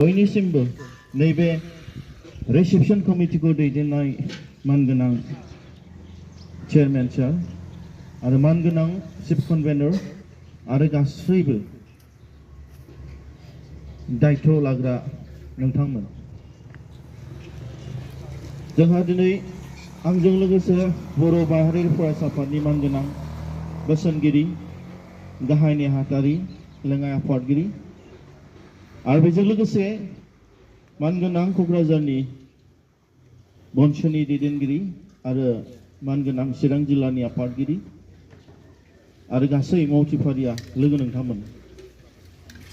बयनिसिमबो नैबे रिसेप्शन कमिटिखौ दैदेननाय मानगोनां चेयारमेन सार आरो मानगोनां चिफ कनभेनर आरो गासैबो दायित्व लाग्रा नोंथांमोन जोंहा दिनै आंजों लोगोसे बर' माहारियारि फरायसा आफादनि मानगोनां बोसोनगिरि गाहाय नेहाथारि लेङाइ आफादगिरि आरो बेजों लोगोसे मानगोनां क'क्राझारनि बन्स'नि दैदेनगिरि आरो मानगोनां चिरां जिल्लानि आफादगिरि आरो गासै मावथिफारिया लोगो नोंथांमोन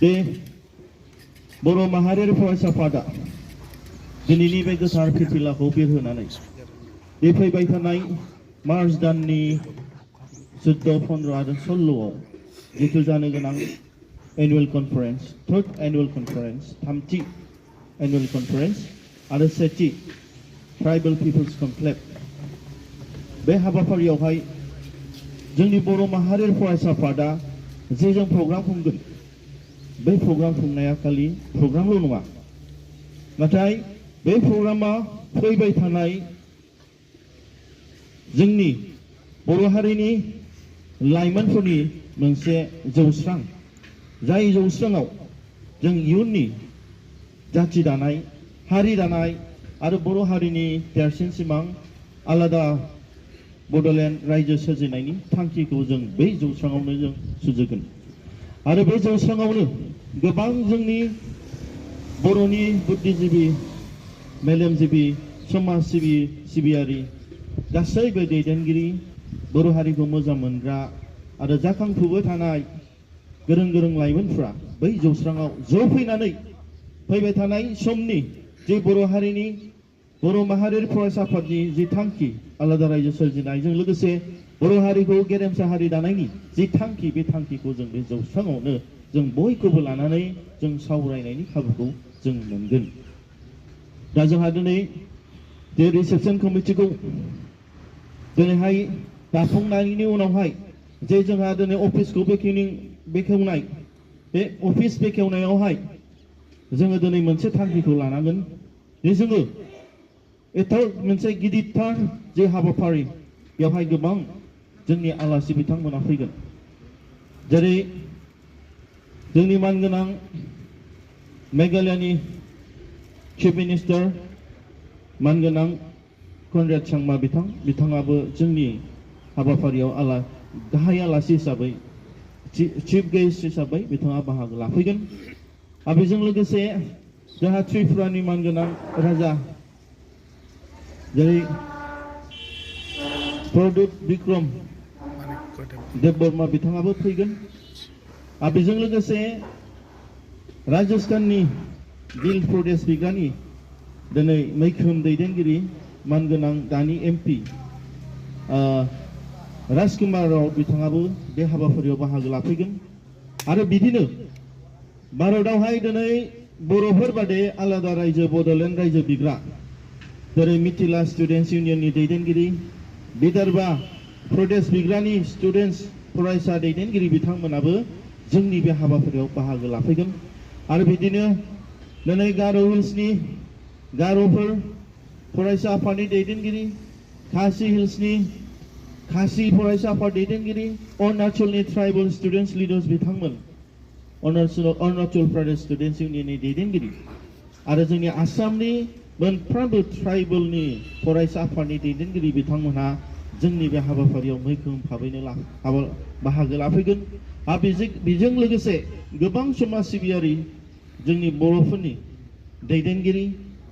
बे बर' माहारियारि फरायसा आफादा दिनैनि बे गोथार फिरफिलाखौ बिरहोनानै बे फैबाय थानाय मार्च दाननि 14, 15 आरो 16 जिथु जानो गोनां annual conference third annual conference थामथि एनुअल कन्फारेन्स आरो सेथि ट्राइबेल पिपल्स कनक्लेव बे हाबाफारियावहाय जोंनि बर' माहारियारि फरायसा आफादा जे जों प्रग्राम खुंगोन बे प्रग्राम खुंनाया खालि प्रग्रामल' नङा नाथाय बे प्रग्रामा फैबाय थानाय जोंनि बर' हारिनि लाइमोनफोरनि मोनसे जौस्रां जाय जौस्राङाव जों इयुननि जाथि दानाय हारि दानाय आरो बर' हारिनि देरसिन सिमां आलादा बड'लेण्ड रायजो सोरजिनायनि थांखिखौ जों बै जौस्राङावनो जों सुजुगोन आरो बे जौस्राङावनो गोबां जोंनि बर'नि बुद्धिजिबि मेलेमजिबि समाज सिबियारि गासैबो दैदेनगिरि बर' हारिखौ मोजां मोनग्रा आरो जाखांफुबाय थानाय गोरों गोरों लाइमोनफ्रा बै जौस्राङाव ज' फैनानै फैबाय थानाय समनि जे बर' हारिनि बर' माहारियारि फरायसा आफादनि जि थांखि आलादा रायजो सोरजिनायजों लोगोसे बर' हारिखौ गेरेमसा हारि दानायनि जि थांखि बे थांखिखौ जों बे जौस्राङावनो जों बयखौबो लानानै जों सावरायनायनि खाबुखौ जों मोनगोन दा जोंहा दिनै बे रिसेप्शन कमिटिखौ दिनैहाय दाफुंनायनि उनावहाय जे जोंहा दिनै अफिसखौ बेखेवनाय बे अफिस बेखेवनायावहाय जोङो दिनै मोनसे थांखिखौ लानांगोन जे जोङो एथ' मोनसे गिदिरथार जे हाबाफारि बेवहाय गोबां जोंनि आलासि बिथांमोना फैगोन जेरै जोंनि मानगोनां मेघालयनि चिफ मिनिस्टार मानगोनां कनरेड सांमा बिथाङाबो जोंनि हाबाफारियाव गाहाय आलासि हिसाबै चिफ गेस्ट हिसाबै बिथाङा बाहागो लाफैगोन आरो बेजों लोगोसे जोंहा त्रिपुरानि मानगोनां राजा जेरै प्रदुत बिक्रम देबबर्मा बिथाङाबो फैगोन आरो बेजों लोगोसे राजस्थाननि दिल प्रदेश बिग्रानि दिनै मैखोम दैदेनगिरि मानगोनां दानि एमपि राजकुमार राव बिथाङाबो बे हाबाफारियाव बाहागो लाफैगोन आरो बिदिनो भारतआवहाय दिनै बर'फोर बादि आलादा रायजो बड'लेण्ड रायजो बिग्रा जेरै मिथिला स्टुडेन्टस इउनियननि दैदेनगिरि विदर्भा प्रदेश बिग्रानि स्टुडेन्टस फरायसा दैदेनगिरि बिथांमोनाबो जोंनि बे हाबाफारियाव बाहागो लाफैगोन आरो बिदिनो दिनै गार' हिल्सनि गार'फोर फरायसा आफादनि दैदेनगिरि खासि हिल्सनि खासि फरायसा आफाद दैदेनगिरि अरुणाचलनि ट्राइबेल स्टुडेन्टस लिडार्स बिथांमोन अरुणाचल प्रदेश स्टुडेन्टस इउनियननि दैदेनगिरि आरो जोंनि आसामनि मोनफ्रोमबो ट्राइबेलनि फरायसा आफादनि दैदेनगिरि बिथांमोनहा जोंनि बे हाबाफारियाव मैखोम भाबैनो बाहागो लाफैगोन आरो बेजों लोगोसे गोबां समाज सिबियारि जोंनि बर'फोरनि दैदेनगिरि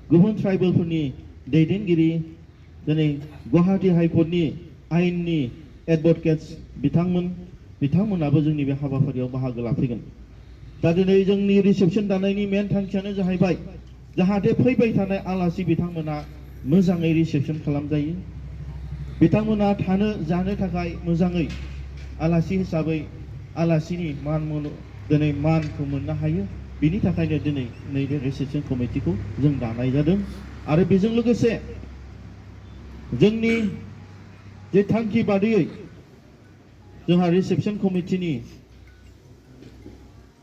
गुबुन ट्राइबेलफोरनि दैदेनगिरि दिनै गुवाहाटी हाइकर्टनि आयेननि एडभकेट्स बिथांमोनाबो जोंनि बे हाबाफारियाव बाहागो लाफैगोन दा दिनै जोंनि रिसेप्शन दानायनि मेन थांखियानो जाहैबाय जाहाथे फैबाय थानाय आलासि बिथांमोना मोजाङै रिसेप्शन खालामजायो बिथांमोना थानो जानो थाखाय मोजाङै आलासि हिसाबै आलासिनि दिनै मानखौ मोननो हायो बिनि थाखायनो दिनै नैबे रिसेप्शन कमिटिखौ जों दानाय जादों आरो बेजों लोगोसे जोंनि जे थांखि बादियै जोंहा रिसेप्शन कमिटिनि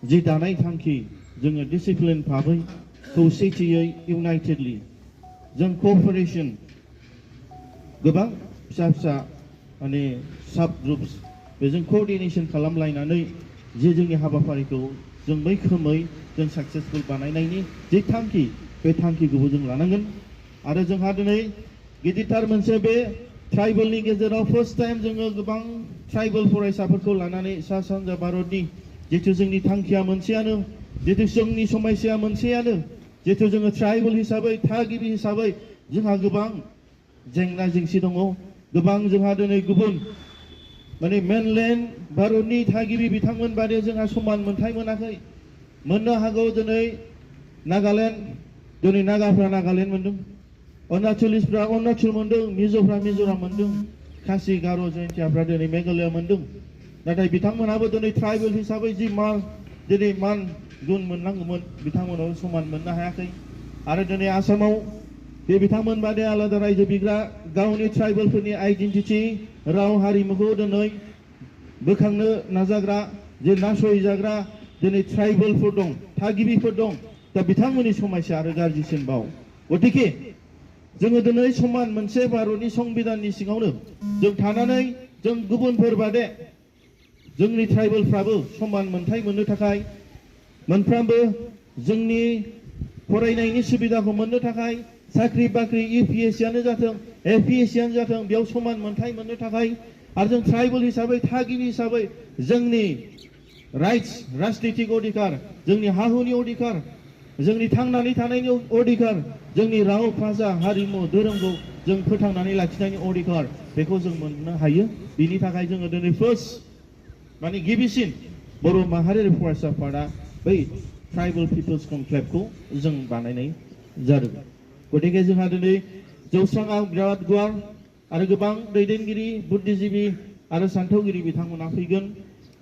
जि दानाय थांखि जोङो डिसिप्लिन भाबै खौसेथियै इउनाइटेडलि जों क'अपारेसन गोबां फिसा फिसा माने साब ग्रुप्स बेजों क'अर्डिनेसन खालामलायनानै जे जोंनि हाबाफारिखौ जों मैखोमै जों साक्सेसफुल बानायनायनि जे थांखि बे थांखिखौबो जों लानांगोन आरो जोंहा दिनै गिदिरथार मोनसे बे ट्राइबेलनि गेजेराव फार्स्ट टाइम जोङो गोबां ट्राइबेल फरायसाफोरखौ लानानै सा सानजा भारतनि जितु जोंनि थांखिया मोनसेयानो जितु जोंनि समस्याया मोनसेयानो जितु जोङो ट्राइबेल हिसाबै थागिबि हिसाबै जोंहा गोबां जेंना जेंसि दङ गोबां जोंहा दिनै गुबुन माने मेनलेन्ड भारतनि थागिबि बिथांमोन बादि जोंहा समान मोनथाय मोनाखै मोननो हागौ दिनै नागालेण्ड दिनै नागाफ्रा नागालेण्ड मोनदों अरुणाचलिसफ्रा अरुणाचल मोनदों मिज'फ्रा मिज'राम मोनदों खासि गार' जयन्तियाफ्रा दिनै मेघालया मोनदों नाथाय बिथांमोनाबो दिनै ट्राइबेल हिसाबै जि दिनै मान गुन मोननांगौमोन बिथांमोनाबो समान मोननो हायाखै आरो दिनै आसामाव बे बिथांमोन बादि आलादा रायजो बिग्रा गावनि ट्राइबेलफोरनि आइडेन्टिटि राव हारिमुखौ दिनै बोखांनो नाजाग्रा जे नासयजाग्रा दिनै ट्राइबेलफोर दं थागिबिफोर दं दा बिथांमोननि समस्या आरो गाज्रिसिन बाव गतिके जोङो दिनै समान मोनसे भारतनि संबिधाननि सिङावनो जों थानानै जों गुबुनफोर बादे जोंनि ट्राइबेलफ्राबो समान मोनथाय मोननो थाखाय मोनफ्रोमबो जोंनि फरायनायनि सुबिदाखौ मोननो थाखाय साख्रि बाख्रि UPSC-यानो जाथों APSC-यानो जाथों बेयाव समान मोनथाय मोननो थाखाय आरो जों ट्राइबेल हिसाबै थागिबि हिसाबै जोंनि राइट्स राजनितिक अधिकार जोंनि हा-हुनि अधिकार जोंनि थांनानै थानायनि अधिकार जोंनि राव भाषा हारिमु धोरोमखौ जों फोथांनानै लाखिनायनि अधिकार बेखौ जों मोननो हायो बिनि थाखाय जोङो दिनै फार्स्ट माने गिबिसिन बर' माहारियारि फरायसा आफादा बै ट्राइबेल पिपल्स कनक्लेभखौ जों बानायनाय जादों गतिके जोंहा दिनै जौस्राङा बिराद गुवार आरो गोबां दैदेनगिरि बुद्धिजीबि आरो सान्थौगिरि बिथांमोना फैगोन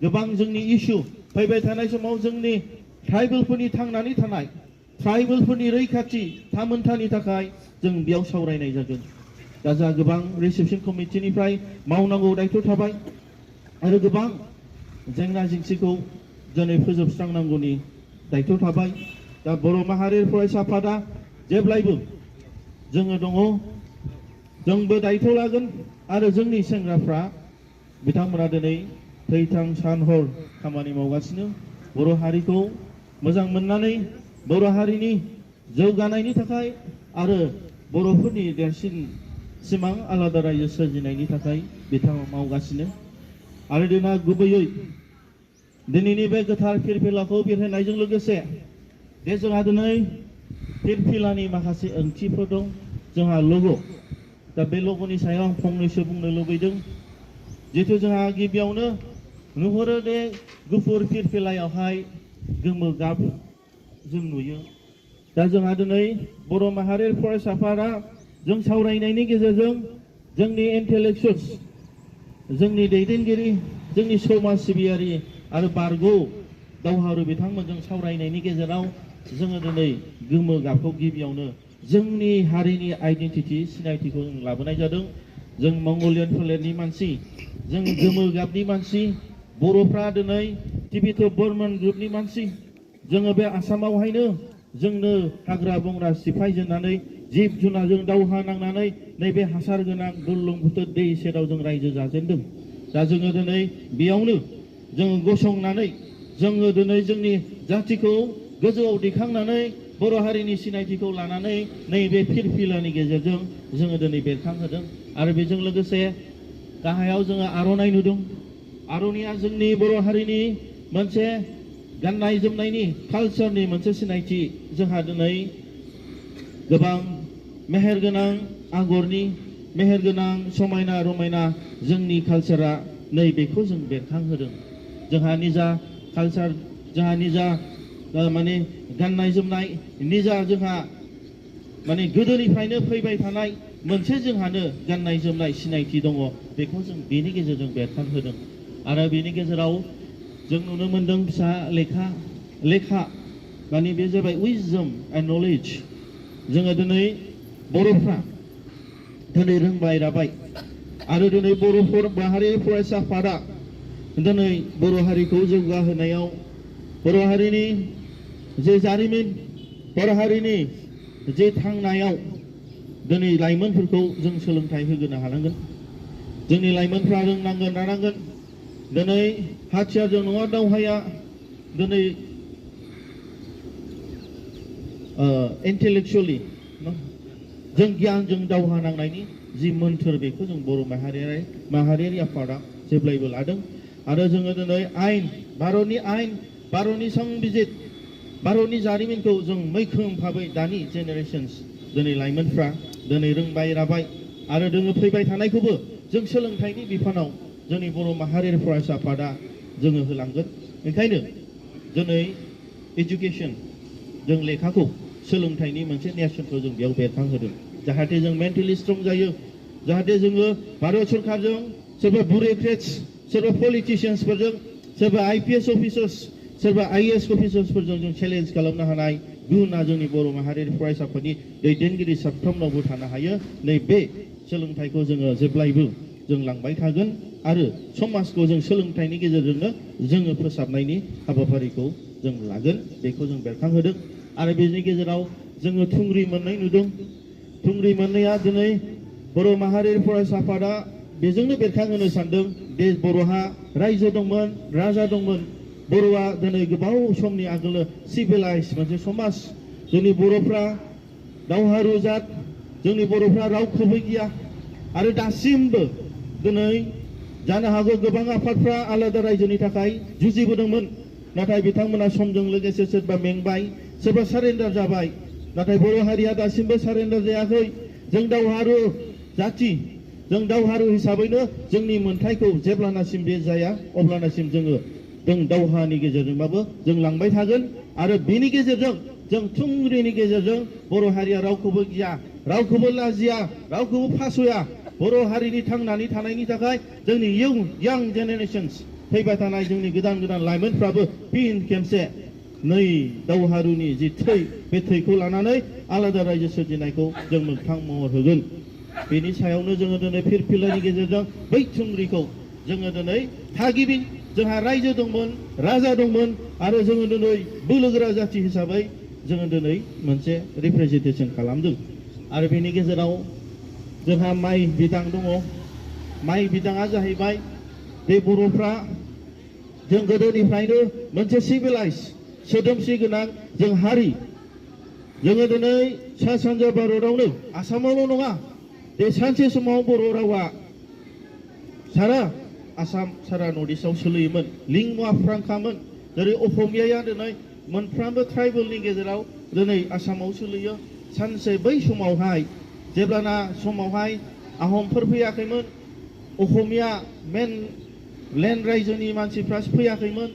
गोबां जोंनि इस्यु फैबाय थानाय समाव जोंनि ट्राइबेलफोरनि थांनानै थानाय ट्राइबेलफोरनि रैखाथि थामोनथानि थाखाय जों बेयाव सावरायनाय जागोन दा जोंहा गोबां रिसेपसन कमिटिनिफ्राय मावनांगौ दायथ' थाबाय आरो गोबां जेंना जेंसिखौ दिनै फोजोबस्रांनांगौनि दायथ' थाबाय दा बर' माहारियारि फरायसा आफादा जेब्लायबो जोङो दङ जोंबो दायथ' लागोन आरो जोंनि सेंग्राफ्रा बिथांमोना दिनै थैथां सान हर खामानि मावगासिनो बर' हारिखौ मोजां मोननानै बर' हारिनि जौगानायनि थाखाय आरो बर'फोरनि देरसिन सिमां आलादा रायजो सोरजिनायनि थाखाय बिथांमोना मावगासिनो आरो दिनै गुबैयै दिनैनि बे गोथार फिरफिलाखौ बिरहोनायजों लोगोसे बे जोंहा दिनै फिरफिलानि माखासे ओंथिफोर दं जोंहा लग' दा बे लग'नि सायाव आं फंनैसो बुंनो लुबैदों जिहेतु जोंहा गिबियावनो नुहुरो दे गुफुर फिरफिलायावहाय गोमो गाब जों नुयो दा जोंहा दिनै बर' माहारियारि फरायसा आफादा जों सावरायनायनि गेजेरजों जोंनि इन्टेलेक्सुवेल्स जोंनि दैदेनगिरि जोंनि समाज सिबियारि आरो बारग' दावहारु बिथांमोनजों सावरायनायनि गेजेराव जोङो दिनै गोमो गाबखौ गिबियावनो जोंनि हारिनि आइडेन्टिटि सिनायथिखौ जों लाबोनाय जादों जों मंगलियान फोलेरनि मानसि जों गोमो गाबनि मानसि बर'फ्रा दिनै टिबेट' बर्मन ग्रुपनि मानसि जोङो बे आसामावहायनो जोंनो हाग्रा बंग्रा सिफायजेननानै जिब जुनारजों दावहा नांनानै नैबे हासार गोनां बुरलुंबुथुर दै सेराव जों रायजो जाजेनदों दा जोङो दिनै बेयावनो जोङो गसंनानै जोङो दिनै जोंनि जाथिखौ गोजौआव दैखांनानै बर' हारिनि सिनायथिखौ लानानै नैबे फिरफिलानि गेजेरजों जोङो दिनै बेरखांहोदों आरो बेजों लोगोसे गाहायाव जोङो आर'नाइ नुदों आर'नाइया जोंनि बर' हारिनि मोनसे गाननाय जोमनायनि कालचारनि मोनसे सिनायथि जोंहा दिनै गोबां मेहेरगोनां आगरनि मेहेरगोनां समायना रमायना जोंनि कालचारा नैबेखौ जों बेरखांहोदों जोंहा निजा कालचार जोंहा निजा माने गाननाय जोमनाय निजा जोंहा माने गोदोनिफ्रायनो फैबाय थानाय मोनसे जोंहानो गाननाय जोमनाय सिनायथि दङ बेखौ जों बेनि गेजेरजों बेरखांहोदों आरो बेनि गेजेराव जों नुनो मोनदों फिसा लेखा माने बे जाबाय विजडम एन्ड नलेज जोङो दिनै बर'फ्रा दिनै रोंबाय राबाय आरो दिनै बर' माहारियारि फरायसा आफादा दिनै बर' हारिखौ जौगाहोनायाव बर' हारिनि जे जारिमिन बर' हारिनि जे थांनायाव दिनै लाइमोनफोरखौ जों सोलोंथाइ होनो हानांगोन जोंनि लाइमोनफ्रा रोंनांगोन रानांगोन दिनै हाथियारजों नङा दावहाया दिनै intellectually जों गियानजों दावहा नांनायनि जि मोन्थोर बेखौ जों बर' माहारियारि आफादा जेब्लायबो लादों आरो जोङो दिनै आयेन भारतनि संबिजित भारतनि जारिमिनखौ जों मैखोम भाबै दानि जेनेरेशन्स दिनै लाइमोनफ्रा दिनै रोंबाय राबाय आरो जोङो फैबाय थानायखौबो जों सोलोंथाइनि बिफानाव जोंनि बर' माहारियारि फरायसा आफादा जोङो होलांगोन ओंखायनो दिनै एजुकेशन जों लेखाखौ सोलोंथाइनि मोनसे नेरसोनखौ जों बेयाव बेरखांहोदों जाहाथे जों मेन्टेलि स्ट्रं जायो जाहाथे जोङो भारत सरकारजों सोरबा बुरेक्रेट्स सोरबा पलिटिशियान्सफोरजों सोरबा IPS अफिसार्स सोरबा IAS अफिसार्सफोरजों जों चेलेन्ज खालामनो हानाय गुना जोंनि बर' माहारियारि फरायसाफोरनि दैदेनगिरि साफ्रोमनावबो थानो हायो नैबे सोलोंथाइखौ जोङो जेब्लायबो जों लांबाय थागोन आरो समाजखौ जों सोलोंथाइनि गेजेरजोंनो जोङो फोसाबनायनि हाबाफारिखौ जों लागोन बेखौ जों बेरखांहोदों आरो बेनि गेजेराव जोङो थुंग्रि मोननाय नुदों थुंग्रि मोननाया दिनै बर' माहारियारि फरायसा आफादा बेजोंनो बेरखांहोनो सानदों बे बर'हा रायजो दंमोन राजा दंमोन बर'आ दिनै गोबाव समनि आगोल सिभिलाइज मोनसे समाज जोंनि बर'फ्रा दावहारु जात जोंनि बर'फ्रा रावखौबो गिया आरो दासिमबो दिनै जानो हागौ गोबां आफादफ्रा आलादा रायजोनि थाखाय जुजिबोदोंमोन नाथाय बिथांमोना समजों लोगोसे सोरबा मेंबाय सोरबा सारेन्डार जाबाय नाथाय बर' हारिया दासिमबो सारेन्डार जायाखै जों दावहारु जाथि जों दावहारु हिसाबैनो जोंनि मोन्थाइखौ जेब्लानासिम बे जाया अब्लानासिम जों दावहानि गेजेरजोंबाबो जों लांबाय थागोन आरो बेनि गेजेरजों जों थुंग्रिनि गेजेरजों बर' हारिया रावखौबो गिया रावखौबो लाजिया रावखौबो फासया बर' हारिनि थांनानै थानायनि थाखाय जोंनि यां जेनेरेशन्स फैबाय थानाय जोंनि गोदान लाइमोनफ्राबो फिन खेबसे नै दावहारुनि जि थै बे थैखौ लानानै आलादा रायजो सोरजिनायखौ जों मोगथां महर होगोन बेनि सायावनो जोङो दिनै फिरफिलानि गेजेरजों बै थुंग्रिखौ जोङो दिनै थागिबि जोंहा रायजो दंमोन राजा दंमोन आरो जोङो दिनै बोलोगोरा जाथि हिसाबै जोङो दिनै मोनसे रिप्रेजेन्टेसन खालामदों आरो बेनि गेजेराव जोंहा माइ बिदां दङ माइ बिदाङा जाहैबाय बे बर'फ्रा जों गोदोनिफ्रायनो मोनसे सिभिलाइज सोदोमस्रि गोनां जों हारि जोङो दिनै सा सानजा भारतावनो आसामावल' नङा बे सानसे समाव बर' रावा सारा आसाम सारा नर्थ इस्टआव सोलियोमोन लिंगुवा फ्रांकामोन जेरै असमियाया दिनै मोनफ्रोमबो ट्राइबेलनि गेजेराव दिनै आसामाव सोलियो सानसे बै समावहाय जेब्लाना समावहाय आहमफोर फैयाखैमोन असमिया मेन लेन्ड रायजोनि मानसिफ्रा फैयाखैमोन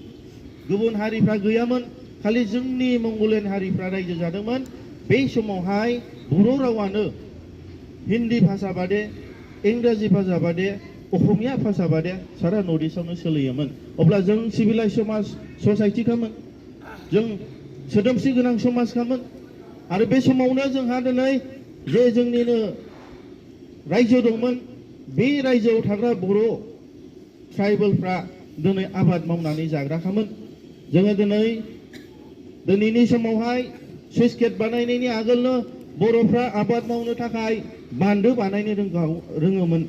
गुबुन हारिफ्रा गैयामोन खालि जोंनि मंगलियान हारिफ्रा रायजो जादोंमोन बे समावहाय बर' रावानो हिन्दी भाषा बादे इंराजि भाषा बादे असमिया भाषा बादे सारा नर्थ इस्टआवनो सोलियोमोन अब्ला जों सिभिलाइज समाज ससाइटिखामोन जों सोदोमस्रि गोनां समाजखामोन आरो बे समावनो जोंहा दिनै जे जोंनिनो रायजो दंमोन बे रायजोआव थाग्रा बर' ट्राइबेलफ्रा दिनै आबाद मावनानै जाग्राखामोन जोङो दिनैनि समावहाय सुइस गेट बानायनायनि आगोलनो बर'फ्रा आबाद मावनो थाखाय बान्दो बानायनो रोङोमोन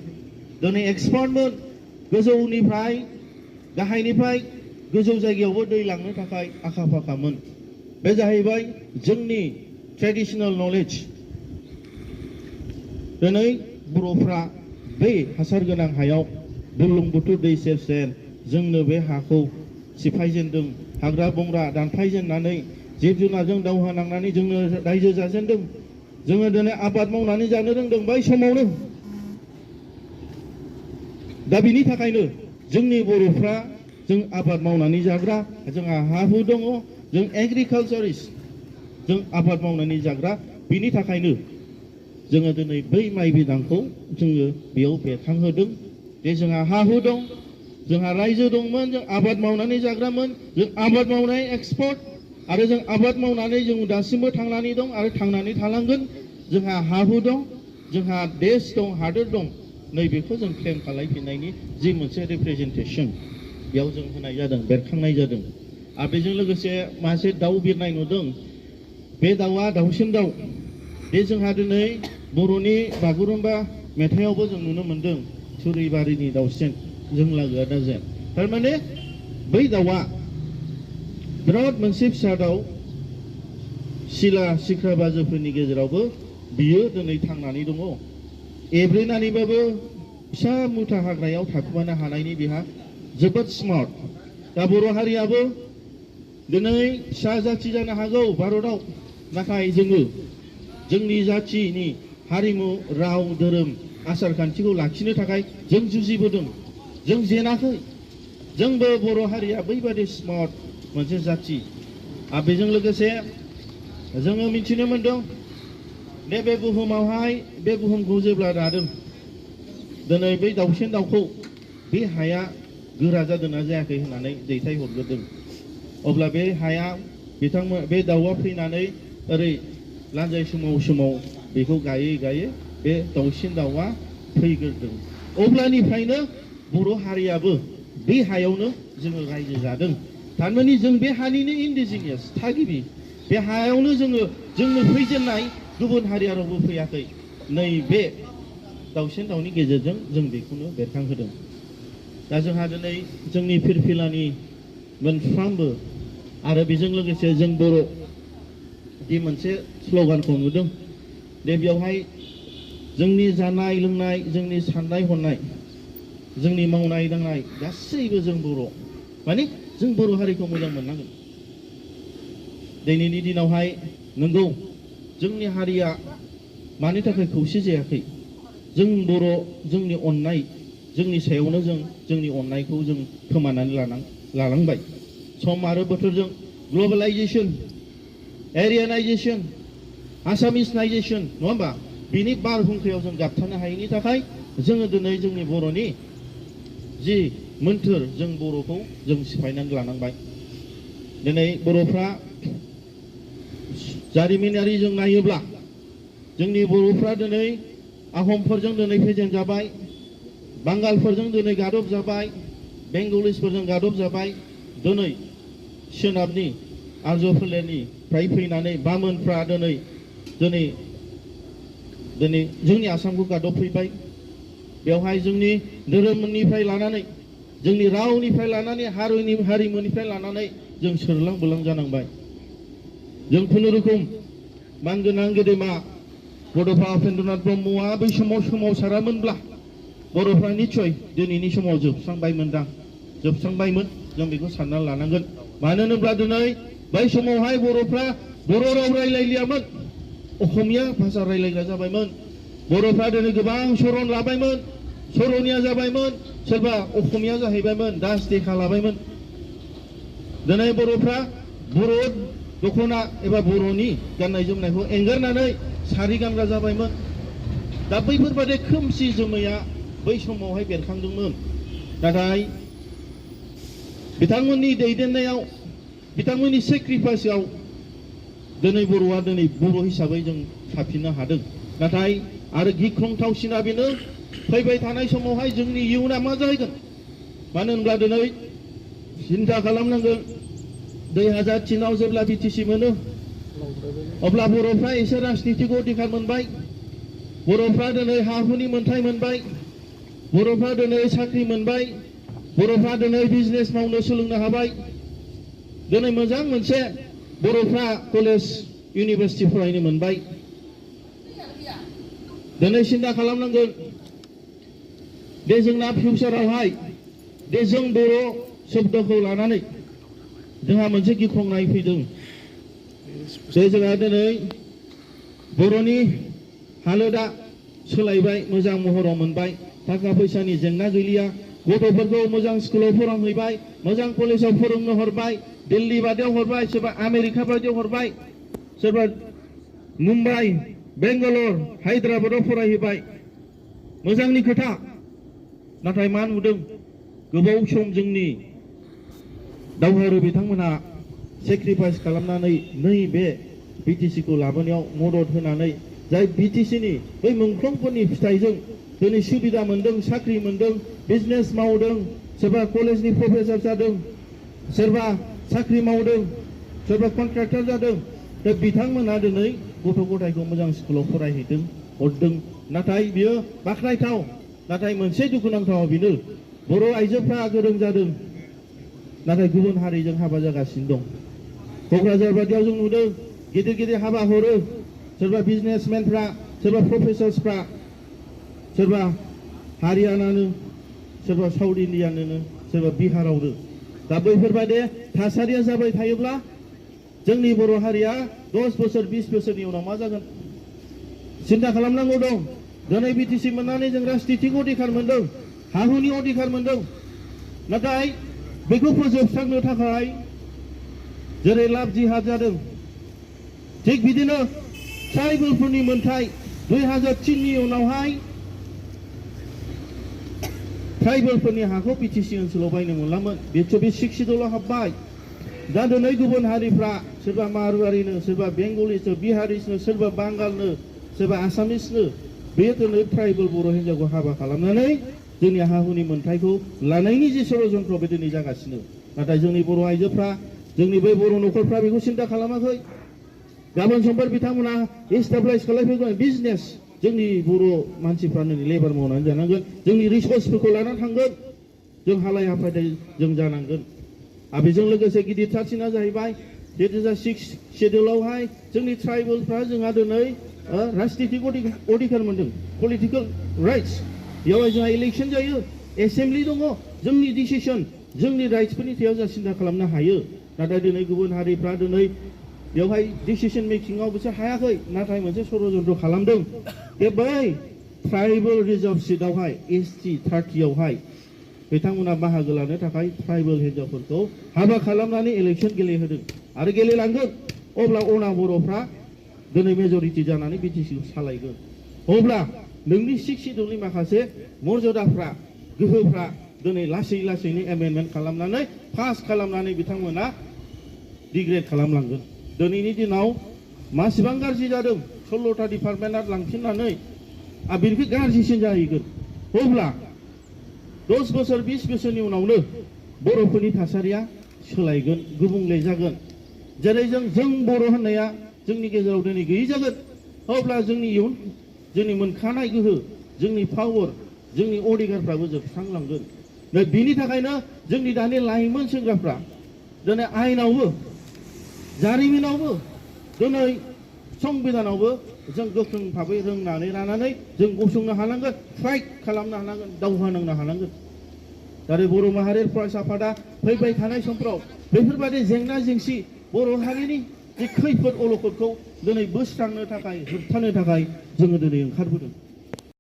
दिनै एक्सपार्टमोन गोजौनिफ्राय गाहायनिफ्राय गोजौ जायगायावबो दै लांनो थाखाय आखा फाखामोन बे जाहैबाय जोंनि ट्रेडिशनेल नलेज दिनै बर'फ्रा बै हासार गोनां हायाव बुरलुंबुथुर दै सेर सेर जोंनो बे हाखौ सिफायजेनदों हाग्रा बंग्रा दानफायजेननानै जिब जुनारजों दावहा नांनानै जोंनो रायजो जाजेनदों जोङो दिनै आबाद मावनानै जानो रोंदों बै समावनो दा बिनि थाखायनो जोंनि बर'फ्रा जों आबाद मावनानै जाग्रा जोंहा हा हु दङ जों एग्रिकालचारिस्ट जों आबाद मावनानै जाग्रा बिनि थाखायनो जोङो दिनै बै माइ बिदांखौ जोङो बेयाव बेरखांहोदों जे जोंहा हा हु दं जोंहा रायजो दंमोन जों आबाद मावनानै जाग्रामोन जों आबाद मावनाय एक्सपर्ट आरो जों आबाद मावनानै जों दासिमबो थांनानै दं आरो थांनानै थालांगोन जोंहा हा हु दं जोंहा देश दं हादोर दं नैबेखौ जों क्लेम खालामफिननायनि जि मोनसे रिप्रेजेन्टेसन बेयाव जों होनाय जादों बेरखांनाय जादों आरो बेजों लोगोसे मासे दाउ बिरनाय नुदों बे दाउआ दाउसिन दाउ बे जोंहा दिनै बर'नि बागुरुम्बा मेथाइआवबो जों नुनो मोन्दों सुरैबारिनि दाउसिन जों लागोआ दाजेन थारमाने बै दाउआ बिराद मोनसे फिसा दाउ सिला सिख्रा बाजोफोरनि गेजेरावबो बियो दिनै थांनानै दङ एब्रेनानैबाबो फिसा मुथा हाग्रायाव थाखुमानो हानायनि बेहा जोबोद स्मार्ट दा बर' हारियाबो दिनै फिसा जाथि जानो हागौ भारतआव नाथाय जोङो जोंनि जाथिनि हारिमु राव धोरोम आसार खान्थिखौ लाखिनो थाखाय जों जुजिबोदों जों जेनाखै जोंबो बर' हारिया बैबादि स्मार्ट मोनसे जाथि आरो बेजों लोगोसे जोङो मिथिनो मोन्दों बे बुहुमावहाय बे बुहुमखौ जेब्ला दादों दिनै बै दाउसिन दाउखौ बे हाया गोरा जादोंना जायाखै होननानै दैथायहरग्रोदों अब्ला बे हाया बिथांमोन बे दाउआ फैनानै ओरै लान्जाय समाव बेखौ गायै गायै बे दाउसिन दाउआ फैग्रोदों अब्लानिफ्रायनो बर' हारियाबो बे हायावनो जोङो रायजो जादों थारमाने जों बे हानिनो इन्डिजिनियास थागिबि बे हायावनो जोंनो फैजेननाय गुबुन हारिया रावबो फैयाखै नैबे दाउसिन दाउनि गेजेरजों जों बेखौनो बेरखांहोदों दा जोंहा दिनै जोंनि फिरफिलानि मोनफ्रोमबो आरो बेजों लोगोसे जों बर' दि मोनसे स्ल'गानखौ नुदों दे बेवहाय जोंनि जानाय लोंनाय जोंनि साननाय हनाय जोंनि मावनाय दांनाय गासैबो जों बर' माने जों बर' हारिखौ मोजां मोननांगोन दिनैनि दिनावहाय नंगौ जोंनि हारिया मानि थाखाय खौसे जायाखै जों बर' जोंनि अननाय जोंनि सायावनो जोंनि अननायखौ जों खोमानानै लालांबाय सम आरो बोथोरजों ग्लबेलाइजेशन एरियानाइजेशन आसामिसनाइजेशन नङा होमबा बिनि बारहुंखायाव जों गाबथानो हायैनि थाखाय जोङो दिनै जोंनि बर'नि जि मोन्थोर जों बर'खौ जों सिफायनानै लानांबाय दिनै बर'फ्रा जारिमिनारि जों नायोब्ला जोंनि बर'फ्रा दिनै आहमफोरजों दिनै फेजेनजाबाय बांगालफोरजों दिनै गादब जाबाय बेंगलिसफोरजों गादब जाबाय दिनै सोनाबनि आर्य फोलेरनिफ्राय फैनानै बामोनफ्रा दिनै जोंनि आसामखौ गादबफैबाय बेवहाय जोंनि धोरोमनिफ्राय लानानै जोंनि रावनिफ्राय लानानै हारिमुनिफ्राय लानानै जों सोरलां बोलां जानांबाय जों खुनुरुखुम मानगोनां गेदेमा बड'फा उपेन्द्रनाथ ब्रह्मआ बै समाव सोमावसारामोनब्ला बर'फ्रा निस्सय दिनैनि समाव जोबस्रांबायमोन जों बेखौ सानना लानांगोन मानो होनोब्ला दिनै बै समावहाय बर'फ्रा बर' राव रायलायलियामोन असमिया भाषा रायलायग्रा जाबायमोन बर'फ्रा दिनै गोबां सरन लाबायमोन सरनिया जाबायमोन सोरबा असमिया जाहैबायमोन दास देखा लाबायमोन दिनै बर'फ्रा बर' दख'ना एबा बर'नि गाननाय जोमनायखौ एंगारनानै सारि गानग्रा जाबायमोन दा बैफोरबादि खोमसि जोमैया बै समावहाय बेरखांदोंमोन नाथाय बिथांमोननि दैदेननायाव बिथांमोननि सेक्रिफाइसआव दिनै बर'आ दिनै बर' हिसाबै जों थाफिननो हादों नाथाय आरो गिख्रंथावसिना बेनो फैबाय थानाय समावहाय जोंनि इयुना मा जाहैगोन मानो होनब्ला दिनै सिन्था खालामनांगोन 2003आव जेब्ला बिटिसि मोनो अब्ला बर'फ्रा एसे राजनितिक अधिकार मोनबाय बर'फ्रा दिनै हा हुनि मोन्थाय मोनबाय बर'फ्रा दिनै साख्रि मोनबाय बर'फ्रा दिनै बिजनेस मावनो सोलोंनो हाबाय दिनै मोजां मोनसे बर'फ्रा कलेज इउनिभार्सिटि फरायनो मोनबाय दिनै सिन्था खालामनांगोन दे जोंना फिउचारावहाय दे जों बर' शब्दखौ लानानै जोंहा मोनसे गिख्रंनाय फैदों जे जोंहा दिनै बर'नि हालोदा सोलायबाय मोजां महराव मोनबाय थाखा फैसानि जेंना गैलिया गथ'फोरखौ मोजां स्कुलाव फोरोंहैबाय मोजां कलेजाव फोरोंनो हरबाय दिल्ली बादियाव हरबाय सोरबा आमेरिका बादियाव हरबाय सोरबा मुम्बाइ बेंगालर हायद्राबादाव फरायहैबाय मोजांनि खोथा नाथाय मा नुदों गोबाव सम जोंनि दावहारु बिथांमोना सेक्रिफाइस खालामनानै नैबे बिटिसिखौ लाबोनायाव मदद होनानै जाय बिटिसिनि बै मोनफ्रोमफोरनि फिथाइजों दिनै सुबिदा मोनदों साख्रि मोनदों बिजनेस मावदों सोरबा कलेजनि प्रफेसर जादों सोरबा साख्रि मावदों सोरबा कन्ट्राक्टर जादों दा बिथांमोना दिनै गथ' गथायखौ मोजां स्कुलाव फरायहैदों हरदों नाथाय बियो बाख्नायथाव नाथाय मोनसे दुखुनांथाव बेनो बर' आइजोफ्रा गोरों जादों नाथाय गुबुन हारिजों हाबा जागासिनो दं क'क्राझार बादियाव जों नुदों गिदिर गिदिर हाबा हरो सोरबा बिजनेसमेनफ्रा सोरबा प्रफेसर्सफ्रा सोरबा हारियानानो सोरबा साउथ इण्डियानो सोरबा बिहारावनो दा बैफोरबायदि थासारिया जाबाय थायोब्ला जोंनि बर' हारिया 10 बोसोर 20 बोसोरनि उनाव मा जागोन सिन्था खालामनांगौ दं दिनै बिटिसि मोननानै जों राजनितिक अधिकार मोनदों हा-हुनि अधिकार मोनदों नाथाय बेखौ फोजोबस्रांनो थाखाय जेरै लाभ जिहाद जादों थिग बिदिनो ट्राइबेलफोरनि मोन्थाय 2003नि उनावहाय ट्राइबेलफोरनि हाखौ बिटिसि ओनसोलाव बायनो मोनलामोन बे 60 हाबबाय दा दिनै गुबुन हारिफ्रा सोरबा मारवारिनो सोरबा बेंगलिनो बिहारिनो सोरबा बांगालनो सोरबा आसामिसनो बे दिनै ट्राइबेल बर' हिन्जावखौ हाबा खालामनानै जोंनि हा-हुनि मोन्थायखौ लानायनि जे षड़यन्त्र बे दिनै जागासिनो नाथाय जोंनि बर' आइजोफ्रा जोंनि बै बर' न'खरफ्रा बेखौ सिन्था खालामाखै गाबोन समफोर बिथांमोना एस्टाब्लिश खालामफैगोन बिजनेस जोंनि बर' मानसिफ्रानो लेबार मावनानै जानांगोन जोंनि रिसर्सफोरखौ लानानै थांगोन जों हालाय हाफाय जों जानांगोन आरो बेजों लोगोसे गिदिरथारसिना जाहैबाय 6 शेड्युलावहाय जोंनि ट्राइबेलफ्रा जोंहा दिनै राजनितिक अधिकार मोनदों पलिटिकेल राइट्स बेवहाय जोंहा इलेक्सन जायो एसेम्बलि दङ जोंनि डिसिसन जोंनि राइट्सफोरनि सायाव जों सिन्था खालामनो हायो नाथाय दिनै गुबुन हारिफ्रा दिनै बेवहाय डिसिसन मेकिंआव बिसोर हायाखै नाथाय मोनसे षड़यन्त्र खालामदों बे बै ट्राइबेल रिजार्भ सिटआवहाय ST 30आवहाय बिथांमोना बाहागो लानो थाखाय ट्राइबेल हिन्जावफोरखौ हाबा खालामनानै इलेक्सन गेलेहोदों आरो गेलेलांगोन अब्ला अना बर'फ्रा दिनै मेजरिटि जानानै बिटिसिखौ सालायगोन अब्ला नोंनि 6 शेड्युलनि माखासे मर्यादाफ्रा गोहोफ्रा दिनै लासै लासैनो एमेन्डमेन्ट खालामनानै पास खालामनानै बिथांमोना डिग्रेड खालामलांगोन दिनैनि दिनाव मासिबां गाज्रि जादों 16टा डिपार्टमेन्टआ लांफिननानै बेनिफ्राय गाज्रिसिन जाहैगोन अब्ला 10 बोसोर 20 बोसोरनि उनावनो बर'फोरनि थासारिया सोलायगोन गुबुंले जागोन जेरै जों बर' होननाया जोंनि गेजेराव दिनै गैयै जागोन अब्ला जोंनि इयुन जोंनि मोनखानाय गोहो जोंनि पावार जोंनि अधिकारफ्राबो जोबस्रांलांगोन बिनि थाखायनो जोंनि दानि लाइमोन सेंग्राफ्रा दिनै आयेनावबो जारिमिनावबो दिनै संबिधानावबो जों गोख्रों भाबै रोंनानै लानानै जों गसंनो हानांगोन फाइट खालामनो हानांगोन दावहा नांनो हानांगोन दारै बर' माहारि फरायसा आफादा फैबाय थानाय समफ्राव बेफोरबायदि जेंना जेंसि बर' हारिनि जे खैफोद अलखदखौ दिनै बोस्रांनो थाखाय होबथानो थाखाय जोङो दिनै ओंखारबोदों